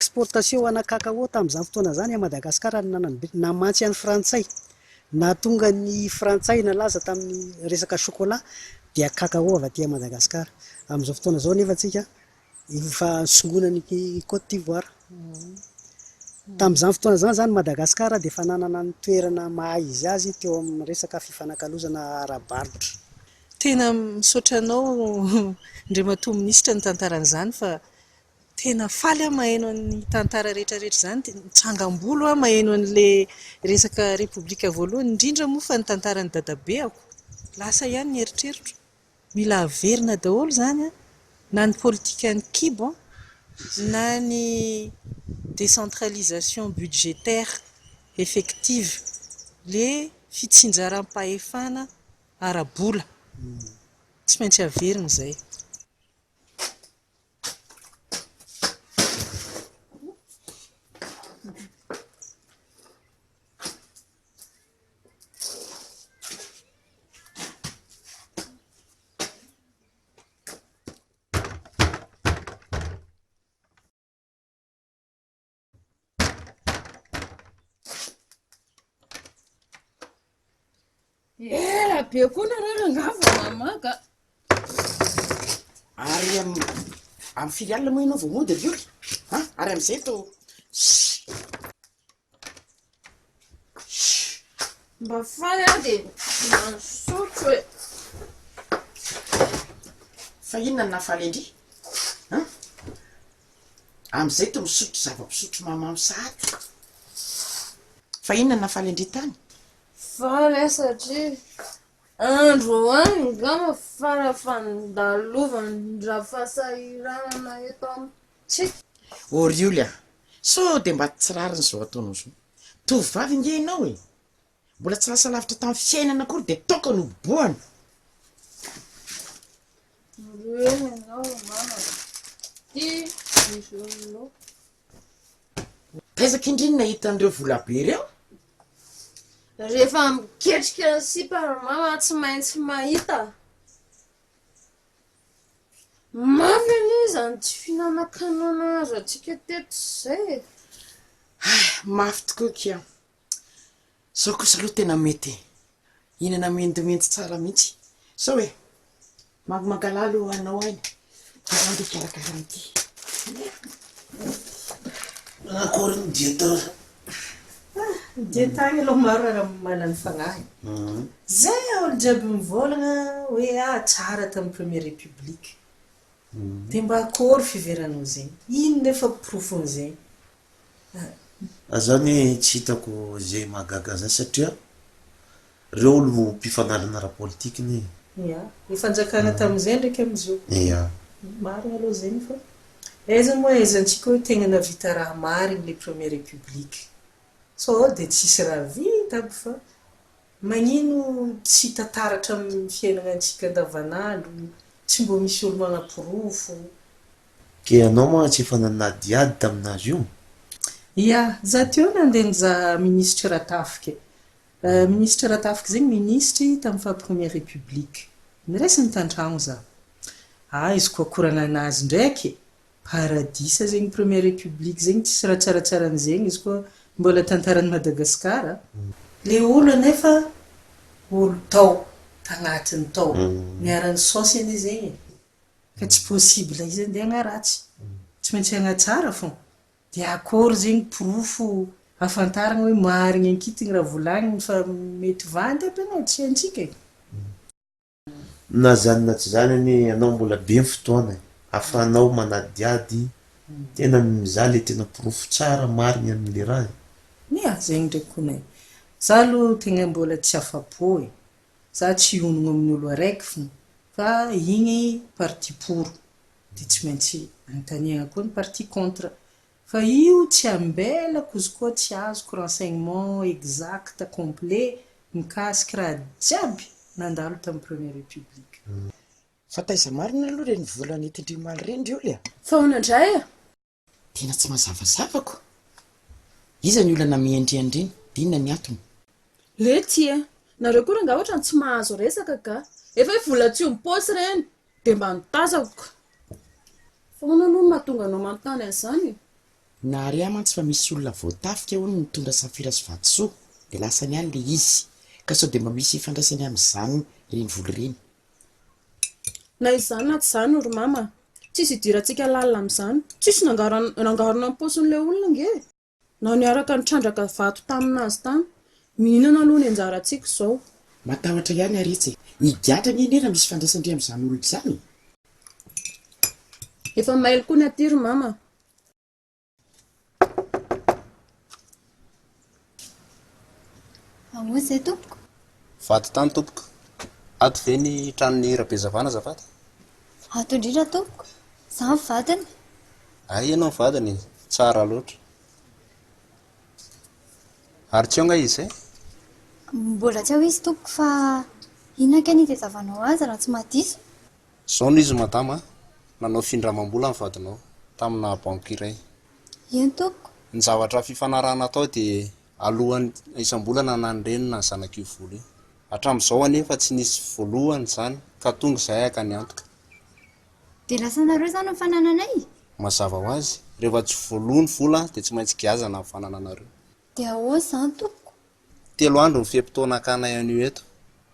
Exportation ana cacao tamin'izany fotoana izany à Madagascar no namantsy an'ny frantsay. Nahatonga ny frantsay nalaza tamin'ny resaka chocolat dia cacao avy aty Madagascar. Amin'izao fotoana izao anefa tsika efa songonan'i Côte d'Ivoire. Tamin'izany fotoana izany izany Madagascar dia efa nanana ny toerana maha izy azy teo amin'ny resaka fifanakalozana ara-barotra. Tena misaotra anao Andriamatoa Minisitra nitantara an'izany fa Tena faly aho maheno an'ny tantara rehetra rehetra izany, dia mitsangam-bolo aho maheno an'ilay resaka Repoblika voalohany, indrindra moa fa ny tantaran'ny dadabeako. Lasa ihany ny eritreritro. Mila averina daholo izany an, na ny politikan'ny kibo an, na ny décentralisation budgétaire effective, ilay fitsinjaram-pahefana ara-bola. Tsy maintsy averina izay. Ela be koa nareo rangaha vao mamaky a. Ary amin'ny firy alina moa ianao vao mody ry Ory? A? Ary amin'izay to Mba faly aho dia misotro e. Fa inona no nahafaly an-dry? A? Amin'izay to misotro zava-pisotro mahamamo sahady. Fa inona no nahafaly an-dry tany? Faly aho satria androany angamba fara fandalovan-dRafahasahiranana eto amintsika. Orioly a! Sao dia mba tsy rariny izao ataonao izao? Tovovavy ange ianao e! Mbola tsy lasa lavitra tamin'ny fiainana akory dia toaka no bobohana. Reny ianao mama ty misy olona. Taiza kindry no nahita an'ireo volabe ireo? Rehefa miketrika ny sipa ry mama tsy maintsy mahita. Mafy anie izany tsy fihinanan-kanina azo antsika teto izay e. Hay, mafy tokoa kia. Zao kosa aloha tena mety e! Hihinana mendimendy tsara mihitsy. Zao e! Mangalà aloha anao aina fa za andeha hikarakara an'ity. Manakory ny dia tao? Ny dia tagny aloha maro raha mahalany fagnahy. Zay olo jiaby mivôlagna hoe ah tsara tamin'ny première république. Dia mba akôry fiheveranao zegny? Ino nefa porofon'izegny? Za zany tsy hitako ze mahagaga an'zay satria reo olo mpifanarina ara-politika anie e. Ya, ny fanjakana tamin'izay ndraiky amin'izao. Ya. Marina aloha zegny fa aiza moa ahaizantsika hoe tegna nahavita raha marigny le première république. Sao de tsisy raha vita aby fa magnino tsy hita taratra amin'ny fiaignanantsika andavanandro, tsy mbô misy olo magnaporofo. Ke ianao mantsy efa nanadihady taminazy io? Ia, za teo nandeha nizaha minisitry Ratafika e. Minisitry Ratafika zegny minisitry tamin'ny faha première république. Niresiny tantragno za. Ah izy koa koragnanazy ndraiky e! Paradisa zegny première république zegny tsisy raha tsaratsara an'izegny izy koa mbola tantaran'i Madagascar a. Le olo anefa olo tao, tagnatiny tao, niara-nisaosy anie zegny e. Ka tsy possible izy andeha hagnaratsy, tsy maintsy hagnatsara fô. Dia akory zegny porofo ahafantaragna hoe marigny ankitiny raha volagniny fa mety vandy aby anie tsy haintsika e. Na zany na tsy zany anie ianao mbola be ny fotoana e, afahanao manadihady tena mizaha le tena porofo tsara marigny amle raha e. Ya, zegny ndraiky kony e. Za aloha tegna mbola tsy afa-po e. Za tsy hionogno amin'ny olo araiky fona fa igny parti pour de tsy maintsy anontaniagna koa ny parti contre fa io tsy ambelako izy koa tsy azoko renseignement exact complet mikasiky raha jiaby nandalo tamin'ny première république. Fa taiza marina aloha ireny vola nentin-dry omaly ireny ry Oly a? Fa ahoana indray e? Tena tsy mazavazava ko! Iza ny olona namehy an-dry an'ireny dia inona ny antony? Lety e! Nareo koa rangaha ohatrany tsy mahazo resaka ka! Efa hoe vola tsy omby paosy ireny dia mba nitazako ka! Fa ahoana aloha no mahatonga anao manontany an'izany e? Nahare ahy mantsy fa misy olona voatafika hono nitondra safira sy vatosoa dia lasany any ilay izy. Ka sao dia mba misy ifandraisany amin'izany ireny vola ireny. Na izany na tsy izany ry mama a! Tsisy idirantsika lalina amin'izany. Tsisy nangarona ny paosin'ilay olona ange e! Na niaraka nitrandraka vato tamin'azy tany. Mihinana aloha ny anjarantsika izao. Matahotra ihany ary etsy e! Higadra anie anie raha misy ifandraisan-dry amin'izany olona izany e! Efa mailo koa ny aty ry mama a! Ahoana izay tompoko? Vadintany tompoko. Ato ve ny tranon'i Rabezavana azafady? Ato indrindra tompoko. Izaho ny vadiny. Hay ianao ny vadiny e! Tsara loatra. Ary tsy ao nga izy izay? Mbola tsy ao izy tompoko fa inona kay ny itadiavanao azy raha tsy mahadiso? Zao no izy madama a! Nanao findramam-bola ny vadinao tamina banky iray. Eny tompoko. Ny zavatra fifanarahana atao dia alohan'ny isam-bolana na ny reniny na ny zanak'io vola io. Hatramin'izao anefa tsy nisy voalohany izany ka tonga izahay haka ny antoka. Dia lasanareo izany ny fanananay? Mazava ho azy, rehefa tsy voaloa ny vola dia tsy maintsy giazana ny fanananareo. Dia ahoana izany tompoko? Telo andro ny fe-potoana hakanay an'io eto,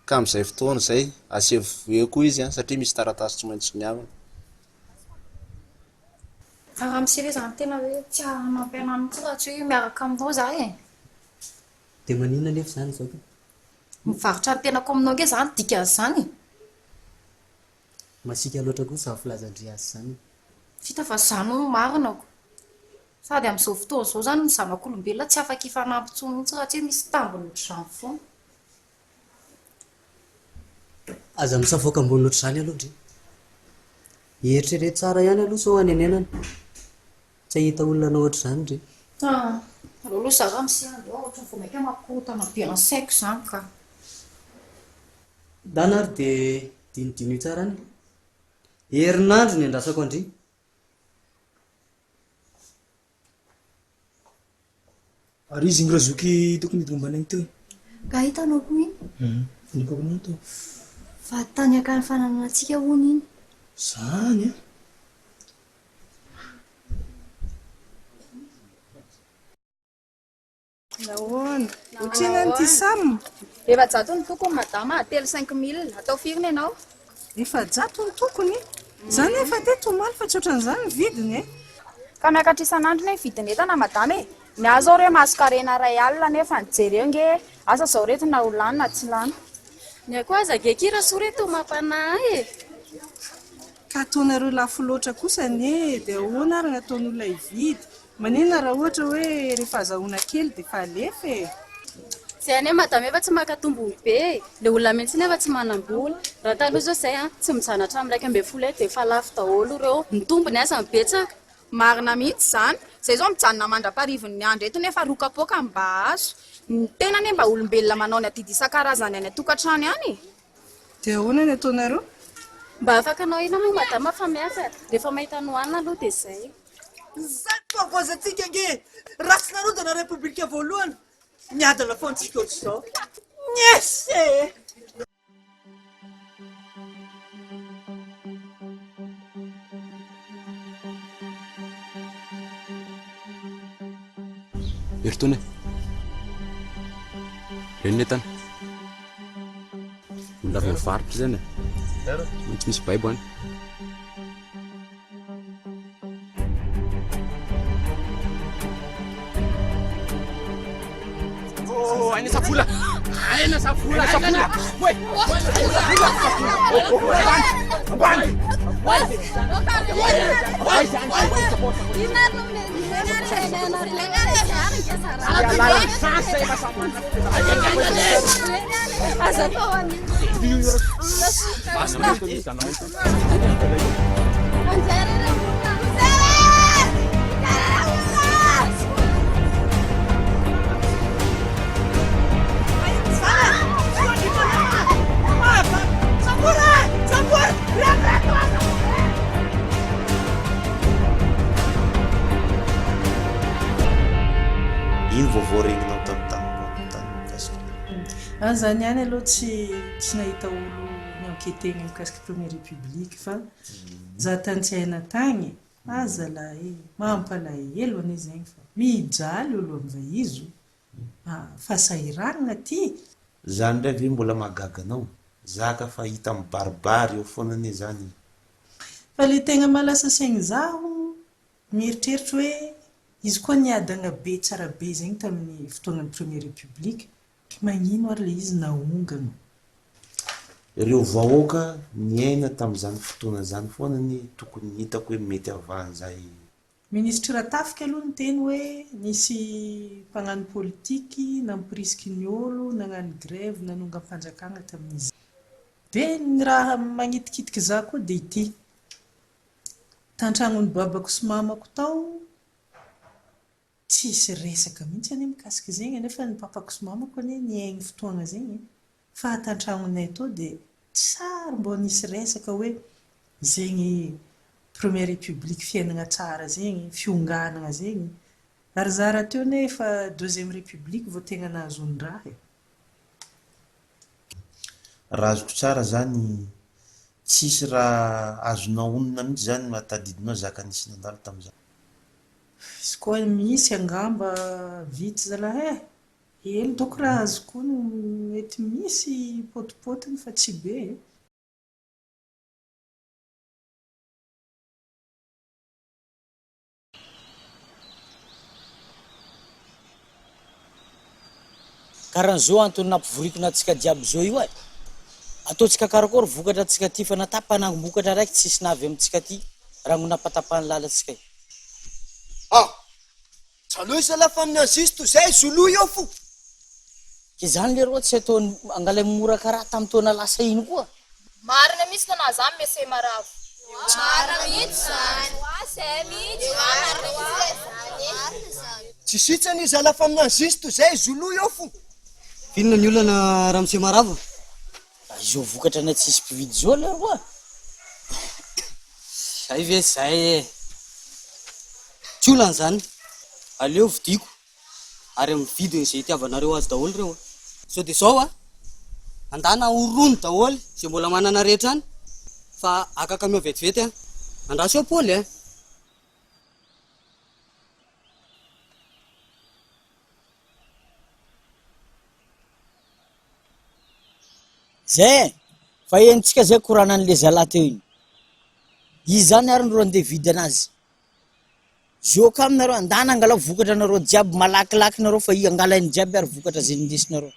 ka amin'izay fotoana izay, asevo eo koa izy satria misy taratasy tsy maintsy soniavina. Fa ramose ve zany tena hoe tsy hanampy anah mihitsy raha tsy hoe miaraka aminao za e? Dia maninona anefa izany izao ka? Mivarotra ny tenako aminao ange za ny dikan'izany e! Masiaka loatra koa izany filazan-dry azy izany. Vita fa izany no marina ko! Sady amin'izao fotoana izao izany ny zanak'olombelona tsy afaka hifanampy intsony mihitsy raha tsy hoe misy tambiny ohatr'izany foana. Aza misafoaka ambony ohatr'izany aloha ndry. Eritrereto tsara ihany aloha sao hanenenana. Tsy hahita olona hanao ohatr'izany ndry. Ah, aleo aloha za ramose handeha ohatran'ny vao mainka mampikorontana be ny saiko izany ka. Ndana ary dia dinidiniho tsara any. Herinandro no iandrasako an-dry. Ary izy iny razoky tokony hiditra teo. Ka hitanao koa iny? Hum, nikako anao teo. Fa tany akany fananantsika hono iny. Zany an! Nahoana? Otrina ny Tisam? 400 ny tokony madama a, telo 5000. Atao firy ny anao? 400 ny tokony? Za nefa teto omaly fa tsy ohatran'izany ny vidiny e! Ka miakatra isan'andro ne ny vidin'entana madama e! Ny ahy zao re mason-karena iray alina nefa ny jereo nge e! Asa zao reto na ho lany na tsy lany. Ny ahy koa aza ange akia Rasoa re toa mampanahy ahy e! Ka ataonareo lafo loatra kosa anie e! Dia ahoana ary ny ataon'olona hividy? Maninona raha ohatra hoe rehefa azahoana kely dia efa alefa e! Zay anie madame efa tsy maka tombony be e! Le olona mihitsy nefa tsy manambola. Raha taloha zao zay an, tsy mijanona hatramin'ny 11 eo dia efa lafo daholo ireo. Ny tombony aza no betsaka. Marina mihitsy izany. Zay zao mijanona mandra-parivin'ny andro eto nefa roa kapoaka no mba azo. Ny tena anie mba olombelona manao ny adidy isan-karazany any an-tokantrano ihany e! Dia ahoana ny ataonareo? Mba afaka hanao inona moa madama fa miakatra? Rehefa mahita ny hohanina aloha dia izay. Zay fahavoazantsika ange e! Raha tsy narodana Repoblika voalohany, miadana foana tsika ohatr'izao. Yes e! Herintaona e! Reny ny entana. Olona avy mivarotra izany e. Tsy misy baibo any. Oh, aina savola. Aina savola. Aina savola. Oe. Ambany. Ino vaovao regninao tamin'ny tany tany mikasika Any zany ihany aloha tsy tsy nahita olo ni-enquêter-gny mikasika première république fa za tany tsy haina tagny. Azalahy e! Mampalahelo anie zegny fa mijaly olo amizay izo a! Fahasahiranana ty! Zany ndray ve mbola mahagaga anao? Zaka fa hita mibaribary eo foana anie zany e! Fa le tegna mahalasa saigny zaho mieritreritra hoe izy koa niadagna be tsara be zegny tamin'ny fotoagnan'ny première république, magnino ary le izy naongana? Ireo vahoaka niaina tamin'izany fotoana izany foana anie tokony hitako hoe mety havahan'izay. Minisitry Ratafika aloha niteny hoe nisy mpagnano politiky nampirisiky ny olo nagnano grève nanongam-panjakagna tamin'izy. Dia ny raha magnitikitiky za koa dia ity, tantragnon'ny babako sy mamako tao tsisy resaka mihitsy anie mikasika izegny nefa ny papako sy mamako anie niaigny fotoagna zegny e, fa tantragnonay tao dia tsary mbô nisy resaka hoe zegny première république fiaignana tsara zegny, fionganagna zegny, ary za rahateo anie efa deuxième république vao tegna nahazoan-draha e. Raha azoko tsara zany, tsisy raha azonao onona mihitsy zany mahatadidinao zaka nisy nandalo tamzany. Izy koa misy angamba vitsy zalahy e! Hely doko raha azoko onona mety misy pôtipôtiny fa tsy be e! Karan'zao antony nampivorikina antsika jiaby zao io e! Ataontsika karakôry vokatra antsika ty fa nata mpanangom-bokatra raiky tsisy navy amintsika ty raha ngo napatapahan'ny lalantsika io. Ah! Jaloux zalahy fa amin'ny aziz toy zay zoloy eo fo. Ke zany leroa tsy ataony angalay mora karaha tam taona lasa iny koa. Marina mihitsy nanah zany Mese Maravo. Marina mihitsy zany. Zay mihitsy. Marina zany. Tsy sitrany io zalahy fa amin'ny aziz toy zay zoloy eo fo. F'inona ny olana ramose Maravo? Izao vokatra anay tsisy mpividy izao leroa. Zay ve zay e! Tsy olana izany, aleo vidiako ary amin'ny vidiny izay itiavanareo azy daholo ireo a! Zao dia zao a! Andana horono daholo izay mbola manana rehetra any fa haka camion vetivety a! Andraso eo Paoly a! Zay e! Fa henontsika zay koranan'le zalahy teo iny. Izy zany ary no andeha hividy anazy. Zôka aminareo, andana angalao vokatra nareo jiaby, malakilaky nareo fa i angalainy jiaby ary vokatra zay nindesinareo.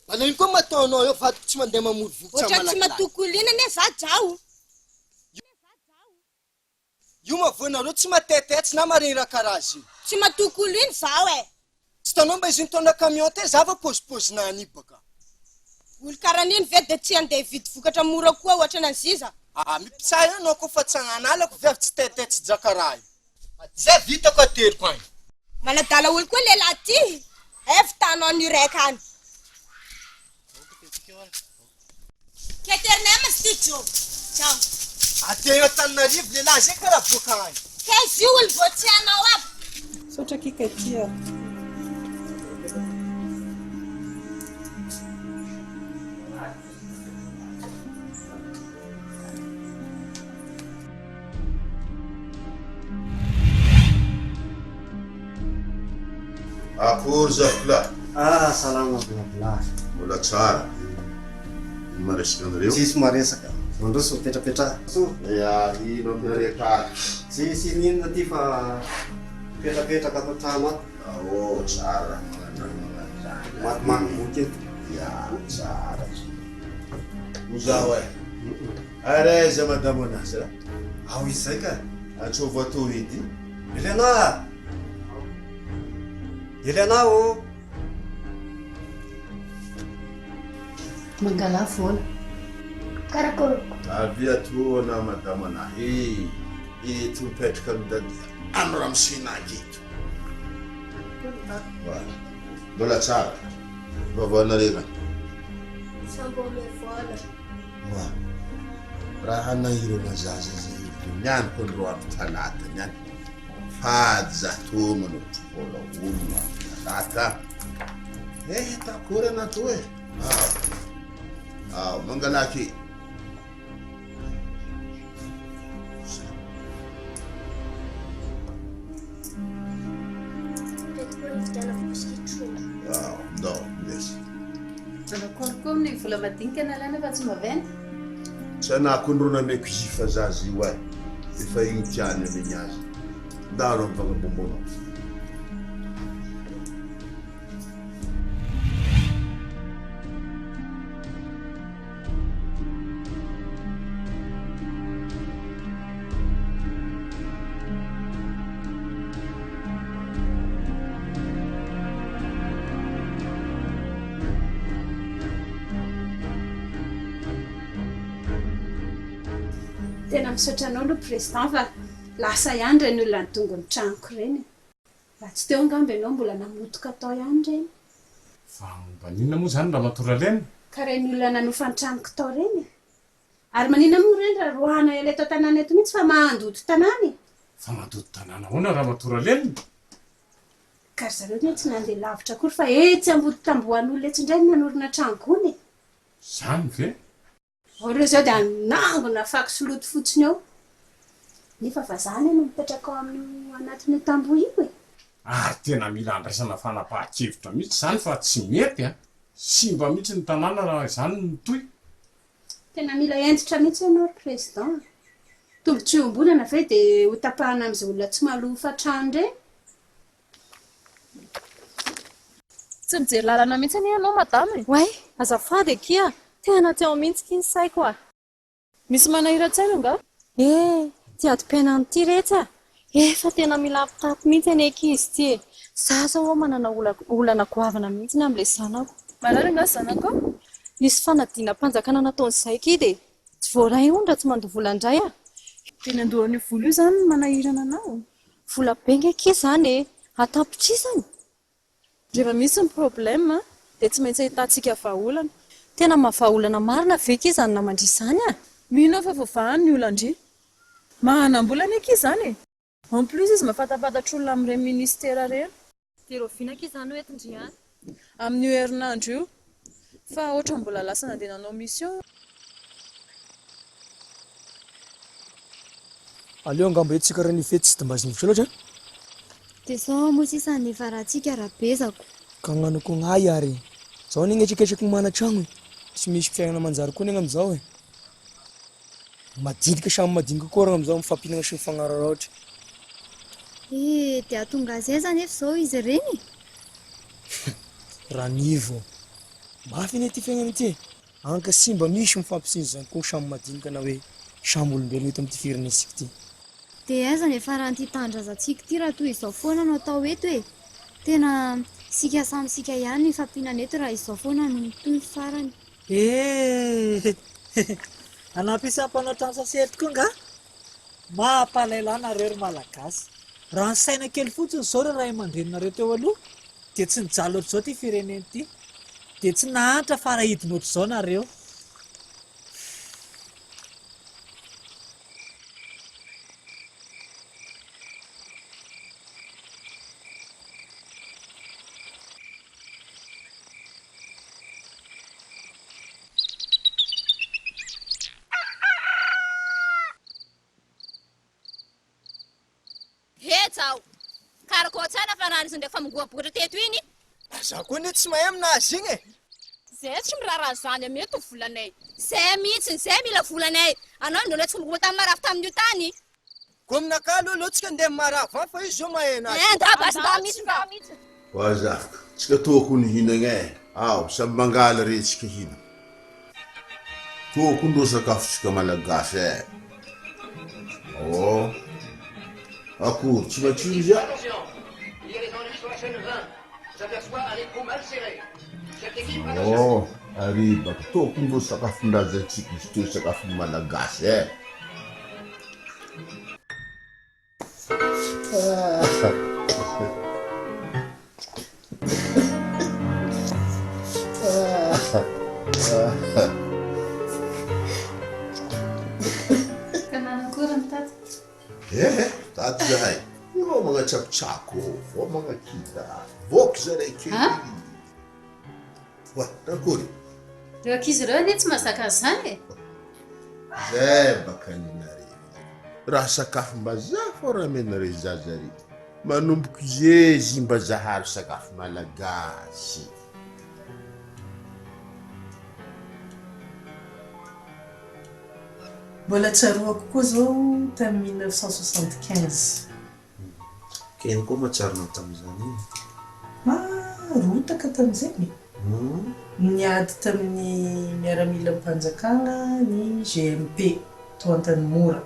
Manino koa ma ataonao eo vadiko tsy mandeha mamory vokatra Ohatran'ny tsy malakilaky. matoky olona anie za Jao. Io ma voanareo tsy matetetsy na maregny raha karaha zio. Tsy matoky olo iny zaho e. Tsy tanao mba izy nitaona camion te za va pôzipôzinany io baka. Olo karan'iny ve de tsy andeha hividy vokatra mora koa ohatran'Aziza? Ah mipitsaha eo anao koa fa tsy agnanalako viavy tsy tetetsy ja karaha io. Zay vitako ateriko agny. Manadala olo koa lehilahy ty eh vitanao ny raika any. Keterinay ma zy ty Joe. Ciao. Aty Antananarivo lehilahy zay karaha boaka agny. Kay zy io olo vao tsy hanao aby. Misaotra akia Katy a. Akory zafilahy. Ah salama blabla. Mbola tsara. Ino maresaka anareo? Tsisy maresaka. Mandroso mipetrapetraha. Ya ino ampiareka ato? Tsisy ininona aty fa mipetrapetraka ato an-trano ato. Ao tsara raha magnano magnano zany. Makimaky boky eto. Ya tsara. Ho zaho eh. Ary aiza madama Nasra? Ao izy zay ka. Antsovo ato edy. Elena a! Elena ô! Mangalà vola. Karakôry. Avia ato ana madama Nahy. Eto mipetraka am ramose Nagy eto. Voilà. Mbola tsara. Vaovao nareo. Sambo ame vola. Oa. Raha nahirana zaza zay eto niany ko ndro andro talata niany. Fady za to manotro vola olona andro talata. Eh, takory anato e. Ao. Ao, mangalaky. koa amin'ny vola madinika nalaina fa tsy maventy. Tsy anah koa ndro nameko hifa zaza io eh! Efa igny tiany amegny azy. Ndao mivanga bonbon nao. Tena misaotra anao aloha Président fa lasa ihany ireny olona nidongy ny tranoko ireny e. Raha tsy teo angamba ianao mbola namotoka tao ihany ireny. Fa momba ny inona moa izany Ramatoa Ralena? Ka ireny olona nanofa ny tranoko tao ireny e. Ary maninona moa ireny raha roahana hiala eto an-tanàna eto mihitsy fa mandoto tanàna e? Fa mandoto tanàna ahoana Ramatoa Ralena? Ka ry zareo anie tsy nandeha lavitra akory fa etsy ambody tambohan'olona etsy indray no nanorina trano gony e! Izany ve? Ao ireo izao dia hanangona fako sy loto fotsiny ao. Nefa vazaha anie no mipetraka ao amin'io anatin'io tamboho io e! Ary tena mila andraisana fanapahan-kevitra mihitsy izany fa tsy mety a! Simba mihitsy ny tanàna raha izany no mitohy. Tena mila hentitra mihitsy ianao ry Président a! Tombotsoa iombonana ve dia ho tapahana amin'izay olona tsy mahaloa hofan-trano ireny? Tsy mijery lalana mihitsy anie ianao madama e! Oay! Azafady akia! Tena tsy ao mihitsy ity ny saiko a! Misy manahiran-tsaina angaha? Eh! Ity adim-piainana ity retsy a! Efa tena mila ampitapy mihitsy anie ankizy ity e! Za zao ho'a manana olana goavana mihitsy ny amin'ilay zanako. Marary angaha zanakao? Nisy fanadinam-panjakana nataon'izay akia dia tsy voaray hono raha tsy mandoa vola indray a! Dia ny handoa an'io vola io izany no manahirana anao? Vola be ange akia izany e! An-tapitrisany! Rehefa misy ny problème dia tsy maintsy ahitantsika vahaolana. Tena mahavahaolana marina ve akia izany naman-dry izany a? Mino aho fa voavahany ny olan-dry. Manam-bola anie akia izany e! En plus izy mahafantapantatra olona amin'ireny ministera ireny. Dia rahoviana akia izany no entin-dry any? Amin'io herinandro io. Fa ohatran'ny mbola lasa nandeha nanao mission. Aleo angamba eto tsika Ranifety tsy de mba zinivitra loatra a! Dia sao moa sisa ny nifarantsika Rabezako. Ka agnano ko gnahy ary e! Zao anie gnetreketreko mana tragno e! Tsy misy fiainana manjary koa anie gn'amizao e! Madinika samy madinika koa reo amizao mifampinagna sy mifagnararaotra. Eh, dia hahatonga azy aiza anefa izao izy ireny e? Ranivo, mafy anie ity fiainana ity e! Anka simba misy mifampisinjo zany koa samy madinika na hoe samy olombelona eto amin'ity firenentsika ity. Dia aiza ny hiafaran'ity tanindrazantsika ity raha toy izao foana no atao eto e? Tena isika samy isika ihany no hifampihinana eto raha izao foana no mitohy ny farany. Eh! Hanampy isan'ny mpanao trano sasely tokoa nga? Mampalahelo ahy nareo ry Malagasy. Raha nisaina kely fotsiny izao ireo ray aman-dreninareo teo aloha dia tsy nijaly ohatr'izao ity firenena ity. Dia tsy nahantra farahidiny ohatr'izao nareo. Hetsa aho. Karakao tsara fa raha nisy ndraiky famongoam-bokatra teto iny. Za koa anie tsy mahay aminazy igny e! Zay tsy miraharaha zany ame to volanay. Zay mihitsy, zay mila volanay. Anao indreo tsy mbola tamin'ny marafy tamin'io tany. Ko aminakahy aloha aleo tsika ndeha marava any fa izy zao mahay anazy. Eh ndà basy ndà mihitsy ndà mihitsy. Oazafiko, tsika tokony hihinagna eh, ao samy mangala re tsika hihina. Tokony reo sakafotsika malagasy eh. Oh. Akory, tsy matsiro izy ah. Oh, ary baka tokony reo sakafon-drazantsika izy toy sakafon'ny malagasy eh. Ka nanakory ny taty? Eh, taty zahay. Vao magnatsakotsako, vao magnakida, voky zahay kely. Oa, nakory? Ireo ankizy ireo anie tsy mahazaka an'izany e! Zay baka ninareo. Raha sakafom-bazaha fô raha amenareo zaza re. Manomboka izy mba zahary sakafo malagasy. Mbola tsaroako koa zao tamin'ny 1975. Ka ino koa mahatsiaronao tamin'izany e? Ah, rotaka tamin'izay e! Niady tamin'ny miaramilam-panjakana ny GMP tao Antanimora.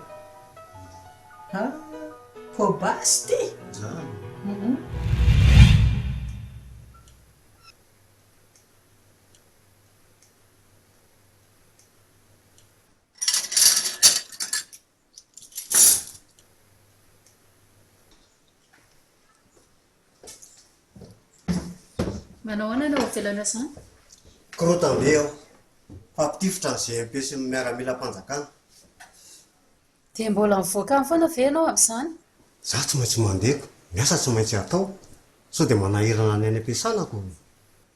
Ah, poa-basy ity! Zany? Hum. Manao ahoana ianao avelana izany? Korotam-be aho. Mpampitifitra ny GMP sy ny miaramilam-panjakana. Dia mbola mivoaka any foana ve ianao amin'izany? Izaho tsy maintsy mandeha ko. Ny asa tsy maintsy atao. Sao dia manahirana ny any am-piasana ko.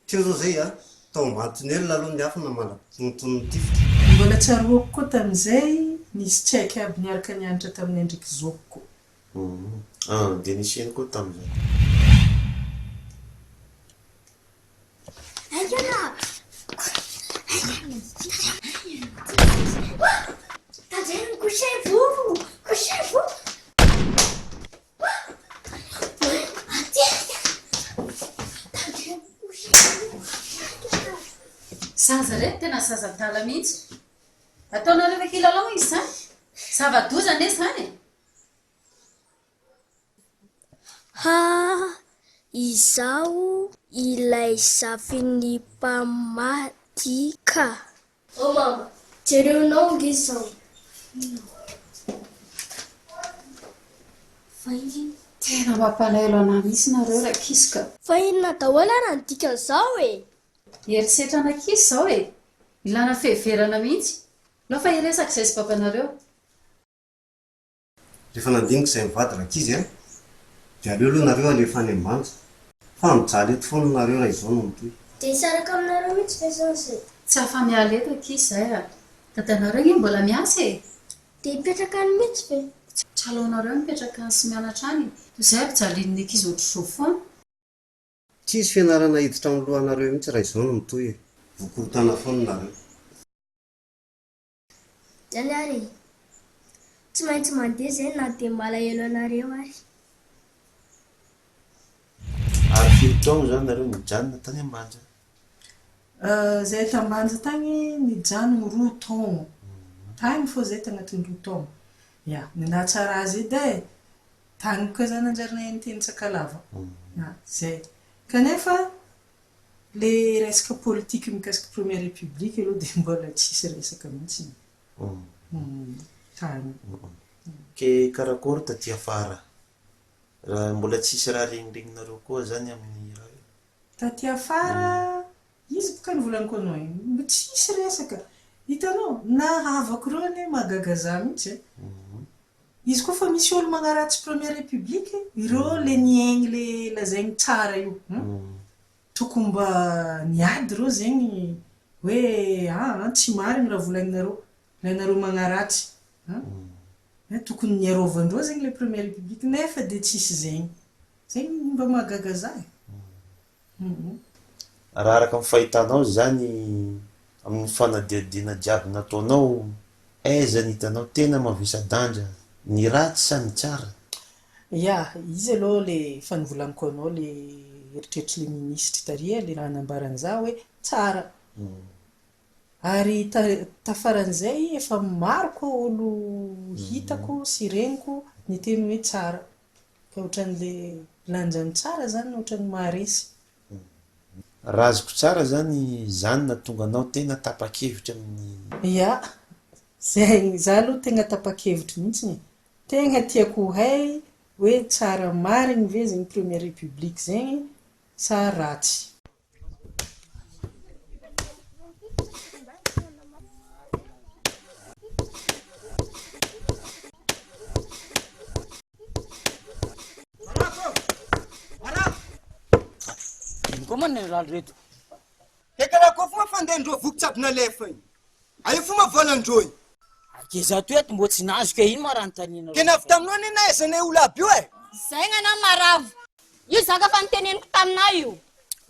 Teo izao izay a! Tao ambany tonelina aloha niafina mandra-pitonontonon'ny tifitra. Mbola tsaroako koa tamin'izay nisy tsaiky aby niaraka nianatra tamin'ny endriky zokiko. Ah, dia nisy eny koa tamin'izay. Tandremo, couchez-vous, couchez-vous. Zaza ireto tena zaza adala mihitsy. Ataonareo ve kilalao izy izany? Zava-doza anie izany e! Ha, izaho ilay zafin'ny mpamadika. Oh mama, jereonao ange izao. Fa inona? Tena mampalahelo anah mihitsy nareo rankizy ka. Fa inona daholo ary ny dikan'izao e? Herisetran'ankizy izao e! Ilana fiheverana mihitsy. Aleo fa hiresaka izay sy babanareo. Rehefa nandinika izay mivady rankizy a! Dia aleo aloha nareo alefa any Ambanja fa mijaly eto foana nareo raha izao no mitohy. Dia hisaraka aminareo mihitsy ve izany izay? Tsy afa-miala eto akia izay a! Dadanareo ange mbola miasa e! Dia hipetraka any mihitsy ve? Tsy aleonareo mipetraka any sy mianatra any e! Toy izay ampijalian'ny ankizy ohatr'izao foana. Tsy hisy fianarana hiditra amin'ny lohanareo mihitsy raha izao no mitohy e! Voakorontana foana nareo. Zany ary e! Tsy maintsy mandeha zay na dia malahelo anareo ary. Ary firy taogno zany nareo nijanona tany Ambanja? Zay t'Ambanja tagny nijanogno roa taogno. Tagny fô zay tagnatin'ny roa taogno. Ya, ny nahatsara azy edy e, tagny koa zany nanjary nahay niteny Sakalava. Ya, zay. Kanefa Le resaka politique mikasika première république aloha dia mbola tsisy resaka mihitsy tany. Ke karakory taty afara? Raha mbola tsisy raha regniregninareo koa zany amin'ny raha io? Taty afara, izy boka nivolaniko anao igny, mbo tsisy resaka. Hitanao, na havako reo anie mahagaga za mihitsy e. Izy koa fa misy olo magnaratsy première république, ireo le niaigny le lazaigny tsara io. Tokony mba niady reo zegny hoe aa tsy marigny raha volagninareo, ilay nareo magnaratsy an! Tokony niarovandreo zegny le première république nefa de tsisy zegny. Zegny mba mahagaga za e. Raha araka ny fahitanao izany amin'ny fanadihadiana jiaby nataonao, aiza ny hitanao tena mavesa-danja, ny ratsy sa ny tsara? Ya, izy aloha le efa novolaniko anao le eritreritry le minisitry tary e, le raha nambarany za hoe tsara. Ary tafaran'izay efa maro koa olo hitako sy regniko niteny hoe tsara. Fa ohatran'le lanjany tsara zany ohatran'ny maharesy. Raha azoko tsara zany izany nahatonga anao tena tapa-kevitra amin'ny. Ya, zay, za aloha tegna tapa-kevitry mihitsiny e. Tegna tiako ho hay hoe tsara marigny ve zegny première république zegny sa ratsy. Ino koa man ny rano reto? Ke karaha koa foma fandehandreo voky tsy aby nalefa igny. Aia foma volandreo igny? Ke za to eto mbô tsy nahazo ke ino ma raha anontanianareo? Ke navy taminao anie nahaizanay olo aby io e! Zay gnanah maravo. Io zaka fa niteneniko taminah io.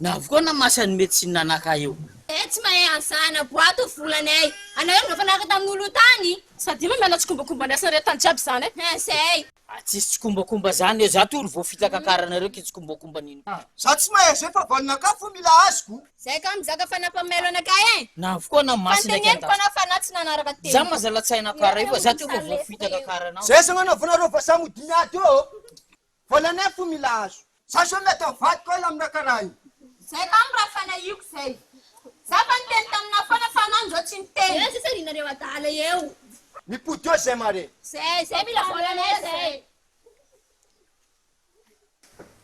Navy koa na masany médecine anakahy io. Zay tsy mahay an'izany aboato volanay. Anareo no nifanaraka tamin'olo tany. Sady io miala tsikombakomba ny asanareo tany jiaby zany e. Hein zay. Ah tsisy tsikombakomba zany eo, za to olo voafitaka karanareo ke tsikombakomba nino. Za tsy mahay zay fa valinakahy fo mila azoko. Zay ka mizaka fa nampamailo anakahy e. Na avokoa na Fa masy ndraiky niteneniko andahy. anao fa anao tsy nanaraka teny. Za mazala tsaina kara io fa za to efa voafitaka karanao. Zay zagnanaovanareo vazaha mody miady eo ô. Volanay fo mila azo. Za zao mety avadiko ela amina karaha io. Zay ka raha fanahiako zay. Za fa niteny taminao foana fa anao nzao tsy niteny. Eo sisa ry nareo adala eo. Mipody eo zay mare. Zay, zay mila volanay zay.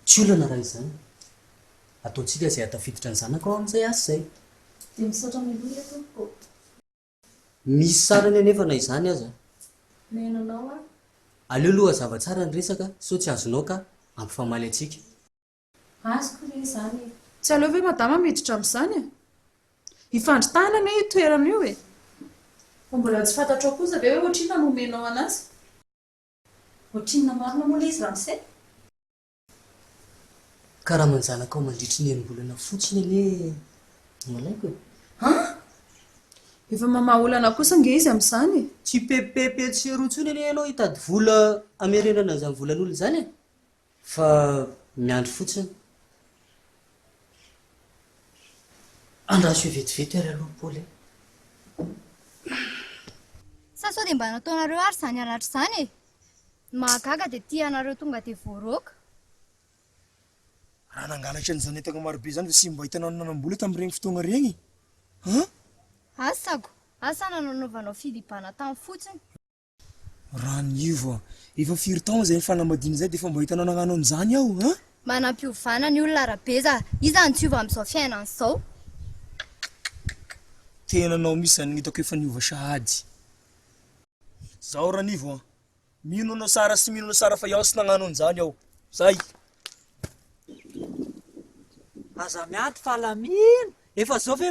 Tsy olana raha izany. Ataontsika izay hahatafiditra ny zanako ao amin'izay asa izay. Dia misaotra mialoha re tompoko. Misy sarany anefa na izany aza. Mihaino anao aho. Aleo aloha hazava tsara ny resaka sao tsy azonao ka hampifamaly antsika. Azoko re izany e. Tsy aleo ve madama miditra amin'izany e? Hifandritahana anie io toerana io e! Fa mbola tsy fantatrao kosa ve hoe ohatrinona no omenao an'azy? Ohatrinona marina moa ilay izy ramose? Karaman-janakao mandritry ny enim-bolana fotsiny anie no alaiko e. An! Efa mamaha olana kosa ange izy amin'izany e! Tsy pepipepy etsy sy eroa intsony anie ianao hitady vola hamerenana an'izany volan'olona izany e! Fa miandry fotsiny. Andraso eo vetivety ary aloha Paoly a! Sa sao dia mba nataonareo ary izany halatra izany e? Ny mahagaga dia tia anareo tonga dia voaroaka. Raha nangalatra an'izany entana marobe izany ve sy mba hitanao nanam-bola tamin'ireny fotoagna regny an? Asako! Asa na nanaovanao filibana tany fotsiny. Ranivo a! Efa firy taona izay nifanambadiana izay dia efa mba hitanao nagnano an'izany aho an? Manam-piovana ny olona Rabeza a! Iza no tsy hiova amin'izao fiainana izao? Tena anao mihitsy izany no hitako efa niova sahady. Zaho Ranivo a! Mino anao sara sy mino anao sara fa iaho tsy nagnano an'izany aho. Zay. Aza miady fa alamino! Efa zao ve.